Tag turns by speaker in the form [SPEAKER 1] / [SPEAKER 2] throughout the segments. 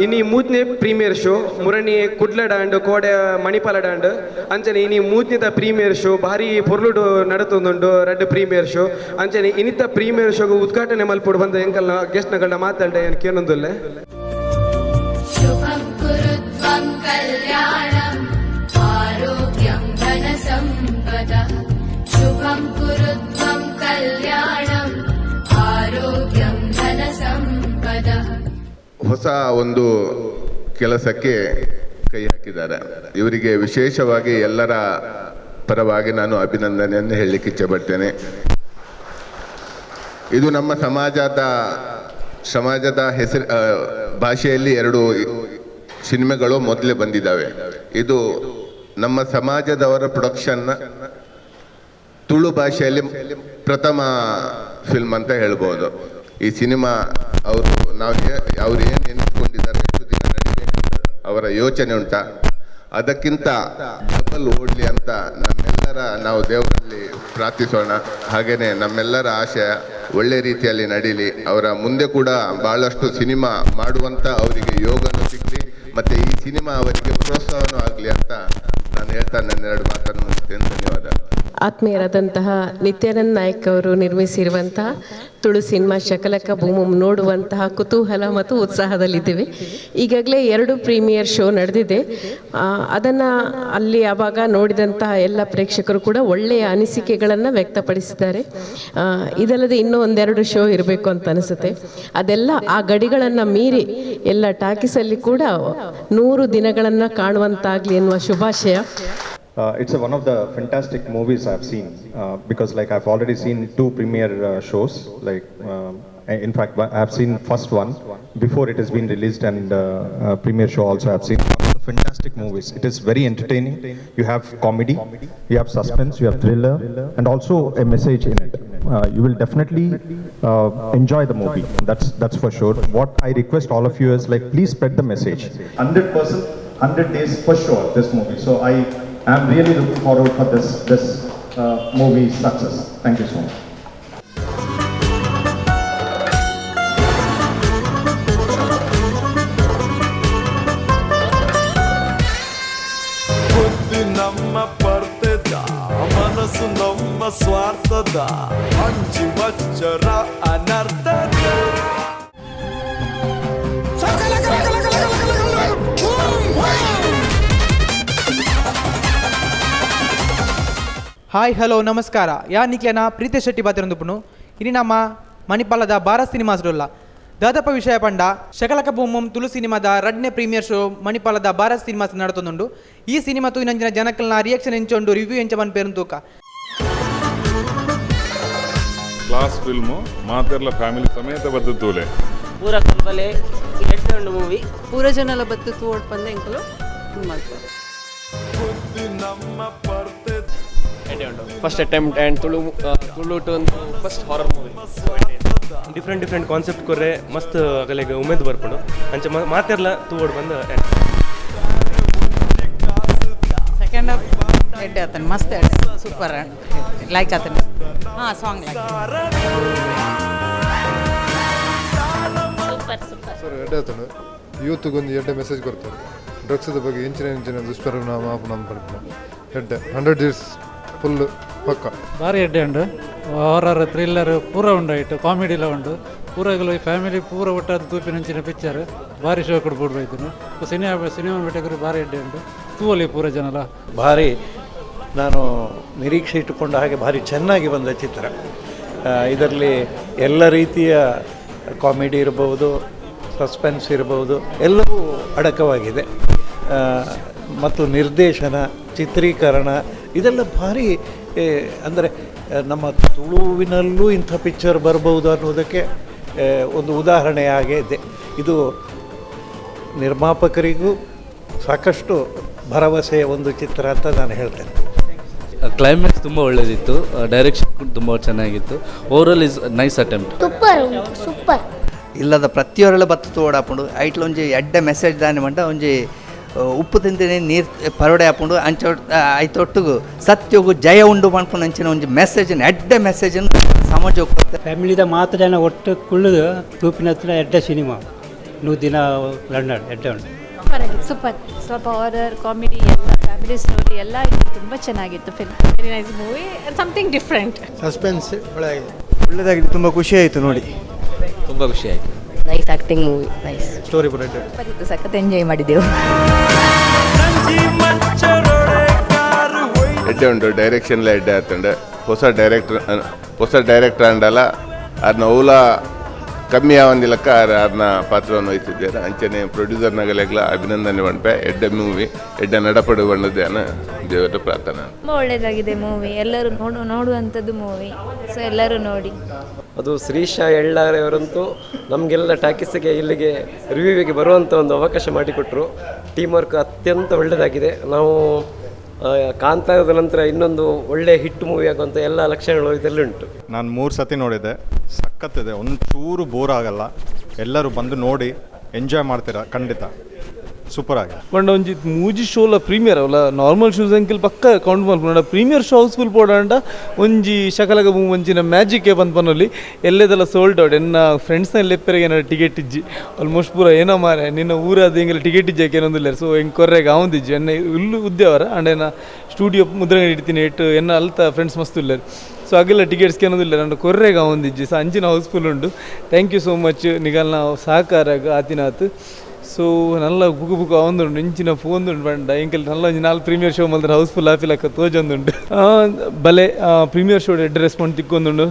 [SPEAKER 1] ಇನಿ ಮೂಜನೇ premiere show ಮುರಣಿ ಕುಡ್ಲಡಾಂಡ್ ಕೋಡೆ ಮಣಿಪಾಲಡಾಂಡ್ ಅಂಚನೆ ಇನಿ ಮೂಜನೇದ ಪ್ರೀಮಿಯರ್ ಶೋ ಭಾರಿ ಪೊರ್ಲುಡು ನಡತೊಂದುಂಡು ರಡ್ಡ್ ಪ್ರೀಮಿಯರ್ ಶೋ. ಅಂಚನೆ ಇನಿತ ಪ್ರೀಮಿಯರ್ ಶೋಗ್ ಉದ್ಘಾಟನೆ ಮಲ್ಪೊಡು ಬಂದ ಎಂಕಲ್ನ ಗೆಸ್ಟ್ ನಗಲ್ನ ಮಾತಾಡ್ಡೆ ಏನ್ ಕೇನೊಂದುಲ್ಲೆ.
[SPEAKER 2] ಶುಭಂ ಕುರು ತ್ವಂ ಕಲ್ಯಾಣಂ ಆರೋಗ್ಯಂ ಧನ ಸಂಪದ. ಶುಭಂ ಕುರು ತ್ವಂ ಕಲ್ಯಾಣಂ ಆರೋಗ್ಯಂ ಧನ ಸಂಪದ.
[SPEAKER 3] ಹೊಸ ಒಂದು ಕೆಲಸಕ್ಕೆ ಕೈ ಹಾಕಿದ್ದಾರೆ. ಇವರಿಗೆ ವಿಶೇಷವಾಗಿ ಎಲ್ಲರ ಪರವಾಗಿ ನಾನು ಅಭಿನಂದನೆಯನ್ನು ಹೇಳಲಿಕ್ಕೆ ಇಚ್ಛೆಪಡ್ತೇನೆ. ಇದು ನಮ್ಮ ಸಮಾಜದ ಹೆಸರು ಭಾಷೆಯಲ್ಲಿ ಎರಡು ಸಿನಿಮಾಗಳು ಮೊದಲೇ ಬಂದಿದ್ದಾವೆ. ಇದು ನಮ್ಮ ಸಮಾಜದವರ ಪ್ರೊಡಕ್ಷನ್ನ ತುಳು ಭಾಷೆಯಲ್ಲಿ ಪ್ರಥಮ ಫಿಲ್ಮ್ ಅಂತ ಹೇಳ್ಬೋದು. ಈ ಸಿನಿಮಾ ಅವರು ನಾವು ಅವ್ರು ಏನು ಎನಿಸ್ಕೊಂಡಿದ್ದಾರೆ, ಎಷ್ಟು ದಿನ ನಡಿಬೇಕಂತ ಅವರ ಯೋಚನೆ ಉಂಟಾ, ಅದಕ್ಕಿಂತ ಡಬಲ್ ಓಡಲಿ ಅಂತ ನಮ್ಮೆಲ್ಲರ ನಾವು ದೇವರಲ್ಲಿ ಪ್ರಾರ್ಥಿಸೋಣ. ಹಾಗೆಯೇ ನಮ್ಮೆಲ್ಲರ ಆಶಯ ಒಳ್ಳೆ ರೀತಿಯಲ್ಲಿ ನಡೀಲಿ, ಅವರ ಮುಂದೆ ಕೂಡ ಭಾಳಷ್ಟು ಸಿನಿಮಾ ಮಾಡುವಂಥ ಅವರಿಗೆ ಯೋಗನೂ ಸಿಗಲಿ ಮತ್ತು ಈ ಸಿನಿಮಾ ಅವರಿಗೆ ಪ್ರೋತ್ಸಾಹನೂ ಆಗಲಿ ಅಂತ ನಾನು ಹೇಳ್ತಾ ನನ್ನೆರಡು ಮಾತನ್ನು ಮುಗಿಸ್ತೇನೆ. ಧನ್ಯವಾದ.
[SPEAKER 4] ಆತ್ಮೀಯರಾದಂತಹ ನಿತ್ಯಾನಂದ್ ನಾಯ್ಕ್ ಅವರು ನಿರ್ಮಿಸಿರುವಂತಹ ತುಳು ಸಿನಿಮಾ ಶಕಲಕ ಬೂಮಂ ನೋಡುವಂತಹ ಕುತೂಹಲ ಮತ್ತು ಉತ್ಸಾಹದಲ್ಲಿದ್ದೇವೆ. ಈಗಾಗಲೇ 2 ಪ್ರೀಮಿಯರ್ ಶೋ ನಡೆದಿದೆ. ಅದನ್ನು ಅಲ್ಲಿ ಆವಾಗ ನೋಡಿದಂತಹ ಎಲ್ಲ ಪ್ರೇಕ್ಷಕರು ಕೂಡ ಒಳ್ಳೆಯ ಅನಿಸಿಕೆಗಳನ್ನು ವ್ಯಕ್ತಪಡಿಸಿದ್ದಾರೆ. ಇದಲ್ಲದೆ ಇನ್ನೂ ಒಂದೆರಡು ಶೋ ಇರಬೇಕು ಅಂತ ಅನಿಸುತ್ತೆ. ಅದೆಲ್ಲ ಆ ಗಡಿಗಳನ್ನು ಮೀರಿ ಎಲ್ಲ ಟಾಕೀಸಲ್ಲಿ ಕೂಡ 100 ದಿನಗಳನ್ನು ಕಾಣುವಂತಾಗಲಿ ಎನ್ನುವ ಶುಭಾಶಯ.
[SPEAKER 5] It's one of the fantastic movies I've seen because like I've already seen 2 premiere shows. In fact, I've seen first one before it has been released, and premiere show also I've seen. One of the fantastic movies. It is very entertaining. You have comedy, you have suspense, you have thriller, and also a message in it. You will definitely enjoy the movie. That's for sure. What I request all of you is please spread the message. 100%, 100 days for sure this movie. So I am really looking forward for this movie success. Thank you so much.
[SPEAKER 6] ಬುದ್ಧಿ ನಮ್ಮ ಪರ್ತೆದ, ಮನಸ್ಸು ನಮ್ಮ ಸ್ವಾರ್ಥದ, ಅಂಚಿ ಮಚ್ಚರ ಅನರ್ಥದ.
[SPEAKER 7] Hi hello ನಮಸ್ಕಾರ. ಯಾ ನಿಕ್ಲೆನ ಪ್ರೀತಿ ಶೆಟ್ಟಿ ಬಾತಿರೊಂದುಪುನು. ಇನಿ ನಮ್ಮ ಮಣಿಪಾಲದ ಭಾರತ್ ಸಿನಿಮಾಸ್ ಡೊಲ್ಲ ದಾದಪ್ಪ ವಿಷಯ ಪಂಡ ಶಕಲಕ ಬೊಮ್ಮಂ ತುಳು ಸಿನಿಮಾದ ರಡ್ನೆ ಪ್ರೀಮಿಯರ್ ಶೋ ಮಣಿಪಾಲದ ಭಾರತ್ ಸಿನಿಮಾಸ್ ನಡತೊಂದುಂಡು. ಈ ಸಿನಿಮಾ ತೂಯಿನಂಚಿನ ಜನಕಲ್ನ ರಿಯಾಕ್ಷನ್ ಎಂಚೊಂಡು, ರಿವ್ಯೂ ಎಂಚ ಪನ್ಪೇರು ತೂಕ.
[SPEAKER 8] ಕ್ಲಾಸ್ ಫಿಲ್ಮು, ಮಾತೆರ್ಲ ಫ್ಯಾಮಿಲಿ ಸಮೇತ ಬದ್ದು ತೂಲೆ.
[SPEAKER 9] ಪೂರ ಕಲ್ಬಲೆ ಎಡ್ಡೆ ಉಂಡು ಮೂವಿ.
[SPEAKER 10] ಪೂರ ಜನಲ ಬತ್ತು ತೂವೊಡ್ ಪಂದ್ ಎಂಕುಲು ಮಲ್ಪೊಡು.
[SPEAKER 6] ಬುದ್ಧಿ ನಮ್ಮ ಪರ್ತೆದ
[SPEAKER 11] first attempt and Tulu ತುಳುಟು ಒಂದು first horror movie.
[SPEAKER 12] Different different concept ಕೊರ್ರೆ ಮಸ್ತ್ ಅಗಲೆಗ್ ಉಮೇದ್ ಬರ್ಪುಂಡು. ಅಂಚ ಮಾತೆರ್ಲ ತೂವೊಡು ಬಂದು.
[SPEAKER 10] ಸೆಕೆಂಡ್ ಹಾಫ್ ಎಡ್ಡೆ ಆತನ, ಮಸ್ತ್ ಎಡ್ಡೆ, ಸೂಪರ್ ಲೈಕ್ ಆತನ. ಹಾಂ, song like.
[SPEAKER 9] Super super.
[SPEAKER 13] Sir, ಎಡ್ಡೆ ಆತಂಡು. ಯೂತ್ಗೊಂದು ಎಡ್ಡೆ ಮೆಸೇಜ್ ಕೊಡ್ತಾರೆ ಡ್ರಗ್ಸ್ದ ಬಗ್ಗೆ, ಎಂಚಿನ ಎಂಚಿನ ದುಷ್ಪರಿಣಾಮ ಆಪುನ ಪನ್ಪಿನ. ಎಡ್ಡೆ, 100 ಡೇಸ್ ಫುಲ್ ಪಕ್ಕ.
[SPEAKER 14] ಭಾರಿ ಎಡ್ಡೆ ಉಂಡು. ಹಾರರ್, ಥ್ರಿಲ್ಲರ್ ಪೂರ ಉಂಡು. ಐಟ್ ಕಾಮಿಡಿಲ ಉಂಡು. ಪೂರ ಫ್ಯಾಮಿಲಿ ಪೂರ ಒಟ್ಟಾದ ತೂಪಿನಂಚಿನ ಪಿಕ್ಚರ್. ಭಾರಿ ಶೋ ಕೊಡ್ಬೋದು ಬೈತನು. ಸಿನಿಮಾ ಸಿನಿಮಾ ಬೆಟಕರು ಭಾರಿ ಎಡ್ಡೆ ಉಂಟು. ತೂವಲಿ ಪೂರ ಜನಲ.
[SPEAKER 15] ಭಾರಿ ನಾನು ನಿರೀಕ್ಷೆ ಇಟ್ಟುಕೊಂಡ ಹಾಗೆ ಭಾರಿ ಚೆನ್ನಾಗಿ ಬಂದ ಚಿತ್ರ. ಇದರಲ್ಲಿ ಎಲ್ಲ ರೀತಿಯ ಕಾಮಿಡಿ ಇರಬಹುದು, ಸಸ್ಪೆನ್ಸ್ ಇರಬಹುದು, ಎಲ್ಲವೂ ಅಡಕವಾಗಿದೆ. ಮತ್ತು ನಿರ್ದೇಶನ, ಚಿತ್ರೀಕರಣ ಇದೆಲ್ಲ ಭಾರಿ. ಅಂದರೆ ನಮ್ಮ ತುಳುವಿನಲ್ಲೂ ಇಂಥ ಪಿಕ್ಚರ್ ಬರ್ಬೋದು ಅನ್ನೋದಕ್ಕೆ ಒಂದು ಉದಾಹರಣೆಯಾಗೇ ಇದೆ ಇದು. ನಿರ್ಮಾಪಕರಿಗೂ ಸಾಕಷ್ಟು ಭರವಸೆಯ ಒಂದು ಚಿತ್ರ ಅಂತ ನಾನು ಹೇಳ್ತೇನೆ.
[SPEAKER 16] ಕ್ಲೈಮ್ಯಾಕ್ಸ್ ತುಂಬ ಒಳ್ಳೆಯದಿತ್ತು. ಡೈರೆಕ್ಷನ್ ತುಂಬ ಚೆನ್ನಾಗಿತ್ತು. Overall is nice attempt.
[SPEAKER 17] Super super.
[SPEAKER 18] ಇಲ್ಲದ ಪ್ರತಿಯೊರಲ ಬತ್ತು ತೋಡಾಪುಂಡು. ಐಟ್ಲ ಒಂಜಿ ಎಡ್ಡೆ ಮೆಸೇಜ್ ದಾನೆ ಪಂಡ ಒಂಜಿ ಉಪ್ಪು ತಿಂದಿನಿ ನೀರು ಪರೋಡೆ ಆಪುಂಡು. ಅಂಚ ಐತೊಟ್ಟುಗು ಸತ್ಯಗು ಜಯ ಉಂಡು ಪನ್ಪುನ ಅಂಚಿನ ಒಂಜಿ ಮೆಸೇಜ್, ಎಡ್ಡೆ ಮೆಸೇಜನ್ನು ಸಮಾಜ
[SPEAKER 19] ಫ್ಯಾಮಿಲಿದ ಮಾತ್ರ ಜನ ಒಟ್ಟು ಕುಳ್ಳುದು ತೂಪಿನ ಹತ್ರ ಎಡ್ಡೆ ಸಿನಿಮಾ.
[SPEAKER 17] 100 ದಿನ ರನ್ ಎಡ್ಡೆ ಉಂಟು.
[SPEAKER 19] ಸೂಪರ್, ಸ್ವಲ್ಪ ಹಾರರ್, ಕಾಮಿಡಿ ಎಲ್ಲ, ಫ್ಯಾಮಿಲಿ ಸ್ಟೋರಿ ಎಲ್ಲ ಇತ್ತು. ತುಂಬ ಚೆನ್ನಾಗಿತ್ತು film.
[SPEAKER 20] Very nice movie, something different.
[SPEAKER 21] Suspense ಒಳ್ಳೆಯದಾಗಿದೆ, ಒಳ್ಳೆಯದಾಗಿದೆ, ತುಂಬ ಖುಷಿ ಆಯಿತು ನೋಡಿ,
[SPEAKER 11] ತುಂಬ ಖುಷಿ ಆಯಿತು.
[SPEAKER 22] Nice acting movie, nice
[SPEAKER 5] story.
[SPEAKER 19] ಇತ್ತು, ಸಖತ್ ಎಂಜಾಯ್ ಮಾಡಿದೆವು.
[SPEAKER 3] ಎಡ್ಡೆ ಉಂಟು, ಡೈರೆಕ್ಷನ್ಲ ಎಡ್ಡೆ ಆತಂಡೆ. ಹೊಸ ಡೈರೆಕ್ಟರ್, ಹೊಸ ಡೈರೆಕ್ಟರ್ ಅಂಡಲ್ಲ ಅದನ್ನ ಅವಲ ಕಮ್ಮಿ ಆವಂದಿಲಕ್ಕ ಅದನ್ನ ಪಾತ್ರವನ್ನು ವಹಿಸಿದ್ದಾರೆ. ಅಂಚನೆ ಪ್ರೊಡ್ಯೂಸರ್ನಾಗಲೆಗ್ಲ ಅಭಿನಂದನೆ ಪಂಪೆ. ಎಡ್ಡೆ ಮೂವಿ, ಎಡ್ಡೆ ನಡಪಡು ಬಣ್ಣದೇನ ದೇವರ ಪ್ರಾರ್ಥನೆ.
[SPEAKER 19] ತುಂಬ ಒಳ್ಳೆಯದಾಗಿದೆ ಮೂವಿ, ಎಲ್ಲರೂ ನೋಡುವಂಥದ್ದು ಮೂವಿ. ಸೊ ಎಲ್ಲರೂ ನೋಡಿ.
[SPEAKER 11] ಅದು ಶ್ರೀಶಾ ಎಳ್ಳಾರೆಯವರಂತೂ ನಮಗೆಲ್ಲ ಟಾಕೀಸಿಗೆ ಇಲ್ಲಿಗೆ ರಿವ್ಯೂವಿಗೆ ಬರುವಂಥ ಒಂದು ಅವಕಾಶ ಮಾಡಿಕೊಟ್ಟರು. ಟೀಮ್ ವರ್ಕ್ ಅತ್ಯಂತ ಒಳ್ಳೆಯದಾಗಿದೆ. ನಾವು ಕಾಂತಾರದ ನಂತರ ಇನ್ನೊಂದು ಒಳ್ಳೆಯ ಹಿಟ್ ಮೂವಿ ಆಗುವಂಥ ಎಲ್ಲ ಲಕ್ಷಣಗಳು ಇದರಲ್ಲಿ ಉಂಟು.
[SPEAKER 5] ನಾನು 3 ಸತಿ ನೋಡಿದೆ, ಸಖತ್ತಿದೆ, ಒಂಚೂರು ಬೋರ್ ಆಗಲ್ಲ. ಎಲ್ಲರೂ ಬಂದು ನೋಡಿ ಎಂಜಾಯ್ ಮಾಡ್ತೀರಾ ಖಂಡಿತ, ಸೂಪರ್ ಆಗಿದೆ.
[SPEAKER 23] ಪಂಡ ಒಂಜಿ ಮೂಜಿ ಶೋಲ ಪ್ರೀಮಿಯರ್ ಅವಲ್ಲ, ನಾರ್ಮಲ್ ಶೋಸ್ ಅಂಕಿಲ್ ಪಕ್ಕ ಕೌಂಟ್ ಮಲ್ಪುಂಡ. Premiere show house full ಪೋಡಾಂಡ ಒಂಜಿ ಶಕಲಕ ಬೂಮ್ ಒಂಜಿನ ಮ್ಯಾಜಿಕ್ ಬಂದು ಪನ್ನೊಲಿ ಎಲ್ಲದೆಲ್ಲ ಸೋಲ್ಡ್ ಔಟ್. ಎನ್ನ ಫ್ರೆಂಡ್ಸ್ನ ಲೆಪ್ಪರಿಗೆ ಏನಾರು ಟಿಕೆಟ್ ಇಜ್ಜಿ ಆಲ್ಮೋಸ್ಟ್ ಪೂರ ಏನೋ ಮಾರೆ ನಿನ್ನ ಊರಾದ ಎಂಗೆಲ್ಲ ಟಿಕೆಟ್ ಇಜ್ಜಾಕೆ ಏನೊಂದಿಲ್ಲ. ಸೊ ಹೆಂಗೆ ಕೊರ್ರೆಗೆ ಆವಂದಿಜ್ಜಿ ಎನ್ನ ಇಲ್ಲು ಉದ್ಯವರ ಅಂಡ್ ಎನ್ನ ಸ್ಟೂಡಿಯೋ ಮುದ್ರಂಗಡಿ ಇಡ್ತೀನಿ ಇಟ್ಟು ಎನ್ನ ಅಲ್ತ ಫ್ರೆಂಡ್ಸ್ ಮಸ್ತ್ ಉಲ್ಲೇರು. ಸೊ ಅಗೆಲ್ಲ ಟಿಕೆಟ್ಸ್ಗೆ ಏನೊಂದಿಲ್ಲ ನನ್ನ ಕೊರ್ರೆಗೆ ಆವಂದಿಜ್ಜಿ. ಸೊ ಅಂಚಿನ ಹೌಸ್ಫುಲ್ ಉಂಡು. Thank you so much ನಿಗಲ್ನ ಸಹಕಾರ ಆತಿನಾಥ್. ಸೊ ನಲ್ಲ ಬುಕ್ ಬುಕ್ ಆವೊಂದುಂಡು ಇಂಚಿನ ಫೋನ್ದುಂಡು ಪಂಡ ಎಂಕಲ್ ನಲ್ಲ ಒಂಜಿ 4 ಪ್ರೀಮಿಯರ್ ಶೋ ಮಲ್ದ್ರೆ ಹೌಸ್ಫುಲ್ ಆಪಿಲಕ್ಕ ತೋಜೊಂದುಂಡು. ಬಲೆ ಪ್ರೀಮಿಯರ್ ಶೋ ಎಡ್ಡೆ ರೆಸ್ಪಾನ್ಸ್ ತಿಕ್ಕೊಂದುಂಡು.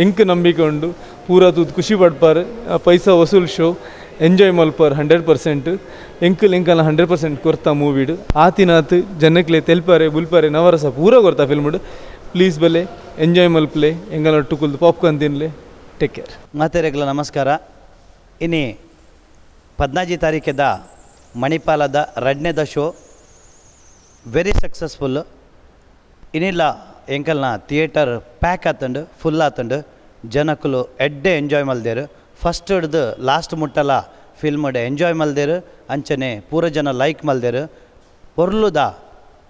[SPEAKER 23] ಎಂಕ್ ನಂಬಿಕೆ ಉಂಡು, ಪೂರಾ ತೂದು ಖುಷಿ ಪಡ್ಪಾರ್, ಪೈಸಾ ವಸೂಲ್ ಶೋ, ಎಂಜಾಯ್ ಮಲ್ಪಾರ್ 100%. ಎಂಕಲ್ ಎಂಕಲ್ನ 100% ಕೊರ್ತಾ ಮೂವಿಡು. ಆತಿನಾತ್ ಜನಕ್ಲೆ ತೆಲ್ಪಾರೆ ಬುಲ್ಪಾರೆ ನವರಸ ಪೂರಾ ಕೊರ್ತಾ ಫಿಲ್ಮ್ಡು. ಪ್ಲೀಸ್ ಬಲೆ ಎಂಜಾಯ್ ಮಲ್ಪ್ಲೆ, ಎಂಗಲ ಒಟ್ಟು ಪಾಪ್ಕಾರ್ನ್ ತಿನ್ಲೆ. Take care.
[SPEAKER 24] ಮಾತೆರೆಗ್ಲ ನಮಸ್ಕಾರ. ಇನಿ 14 ತಾರೀಕಿದ ಮಣಿಪಾಲದ 2ನೇದ show very successful. ಇನ್ನಿಲ್ಲ ಎಂಕಲ್ನ ಥಿಯೇಟರ್ ಪ್ಯಾಕ್ ಆತಂಡು, ಫುಲ್ ಆತಂಡು. ಜನಕ್ಕಲು ಎಡ್ಡೆ ಎಂಜಾಯ್ ಮಲ್ದೇರು. ಫಸ್ಟ್ ಹಿಡ್ದು ಲಾಸ್ಟ್ ಮುಟ್ಟಲ ಫಿಲ್ಮ್ ಎಂಜಾಯ್ ಮಲ್ದೇರು. ಅಂಚನೆ ಪೂರ ಜನ ಲೈಕ್ ಮಲ್ದೇರು. ಪೊರ್ಲುದ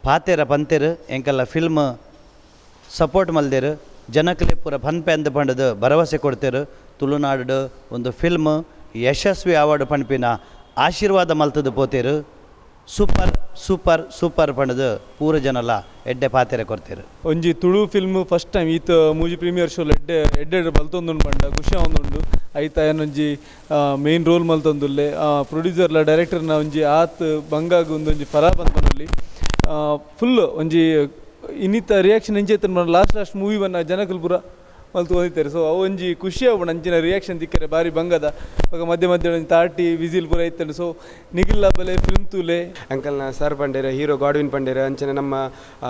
[SPEAKER 24] ಪಾತೆರ ಪಂತೇರು ಎಂಕಲ್ನ ಫಿಲ್ಮ್ ಸಪೋರ್ಟ್ ಮಲ್ದೇರು. ಜನಕ್ಕಲೇ ಪೂರ ಪನ್ಪೆ ಅಂದ್ ಪಂಡದು ಭರವಸೆ ಕೊಡ್ತೇರು. ತುಳುನಾಡು ಒಂದು ಫಿಲ್ಮ್ ಯಶಸ್ವಿ ಅವಾರ್ಡ್ ಪನ್ಪಿನ ಆಶೀರ್ವಾದ ಮಲ್ತದು ಪೋತೇರು. Super super super ಪಂಡದು ಪೂರ ಜನಲ ಎಡ್ಡೆ ಪಾತೆರೆ ಕೊಡ್ತೇರು.
[SPEAKER 23] ಒಂಜಿ ತುಳು film first time ಈತ ಮೂಜಿ ಪ್ರೀಮಿಯರ್ ಶೋ ಎಡ್ಡೆ ಎಡ್ಡೆ ಬಲ್ತೊಂದುಂಡು ಪಂಡ ಖುಷಿ ಆವೊಂದುಂಡು. ಐತ ಏನೊಂಜಿ ಮೇನ್ ರೋಲ್ ಮಲ್ತೊಂದುಲ್ಲೆ ಪ್ರೊಡ್ಯೂಸರ್ಲ ಡೈರೆಕ್ಟರ್ನ ಒಂಜಿ ಆತ್ ಬಂಗಾಗ್ ಒಂದೊಂಜಿ ಫರಾ ಪನ್ಪನೊಲಿ ಫುಲ್ ಒಂಜಿ ಇನ್ನಿತ ರಿಯಾಕ್ಷನ್ ಎಂಚೈತನ್ last last movie ಬನ್ನ ಜನಕುಲು ಪೂರ ಮಲ್ತು ಹೊಂದಿದ್ದಾರೆ. ಸೊ ಅವು ಒಂಜಿ ಖುಷಿ ಆವಣ ಅಂಚಿನ ರಿಯಾಕ್ಷನ್ ತಿಕ್ಕರೆ ಬಾರಿ ಬಂಗದ. ಆಗ ಮಧ್ಯೆ ಮಧ್ಯೆ ಒಂಜಿ ತಾಟಿ ವಿಸಿಲ್ ಪೂರ ಇತ್ತಂಡು. ಸೊ ನಿಗಿಲ್ಲ ಬಲೆ ಫಿಲ್ಮ್ ತೂಲೆ.
[SPEAKER 1] ಅಂಕಲ್ನ ಸರ್ ಪಂಡೇರ, ಹೀರೋ ಗಾಡ್ವಿನ್ ಪಂಡೇರ, ಅಂಚನೆ ನಮ್ಮ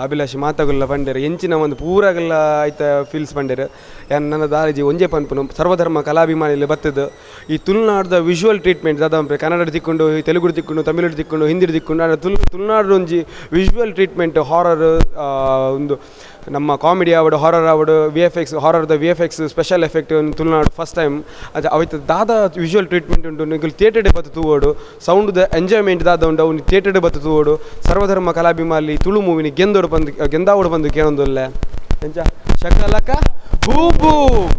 [SPEAKER 1] ಅಭಿಲಾಷ್ ಮಾತಾಗುಲ್ಲ ಪಂಡೇರ, ಎಂಚಿನ ಒಂದು ಪೂರಾಗಲ್ಲ ಆಯ್ತ ಫೀಲ್ಸ್ ಪಂಡೇರ. ಯಾನ್ ನನ್ನ ದಾರಿಜಿ ಒಂಜೇ ಪನ್ಪುನು ಸರ್ವಧರ್ಮ ಕಲಾಭಿಮಾನಿಲು ಬತ್ತದು ಈ ತುಳುನಾಡ್ದ ವಿಜುವಲ್ ಟ್ರೀಟ್ಮೆಂಟ್ ದಾದ ಕನ್ನಡ ತಿಕ್ಕೊಂಡು, ತೆಲುಗು ತಿಕ್ಕೊಂಡು, ತಮಿಳು ತಿಕ್ಕೊಂಡು, ಹಿಂದಿ ತಿಕ್ಕೊಂಡು, ಆಂಡ ತುಳುನಾಡು ಒಂಜಿ visual treatment horror ಒಂದು ನಮ್ಮ ಕಾಮಿಡಿ ಆವಡು, ಹಾರರ್ ಆವಡು, V F X ಹಾರರ್ದ V F X special effect Tulunadu first time. ಅದು ಅವಿತ ದಾದ ವಿಜುವಲ್ ಟ್ರೀಟ್ಮೆಂಟ್ ಉಂಟು. ನಿಗುಲು ಥಿಯೇಟರ್ ಬತ್ತು ತೂವೋಡು, ಸೌಂಡ್ದ ಎಂಜಾಯ್ಮೆಂಟ್ ದಾದ ಉಂಟು ಅವ್ನು ಥಿಯೇಟರ್ ಬತ್ತು ತೂವೋಡು. ಸರ್ವಧರ್ಮ ಕಲಾಭಿಮಾನಿ ತುಳು ಮೂವಿನಿ ಗೆಂದೋಡು ಬಂದು ಗೆಂದಾವೋಡು ಬಂದು ಕೇಳೊಂದುಲ್ಲೆ ಎಂಚ ಶಕಲಕ ಬೂಮ್ ಬೂಮ್.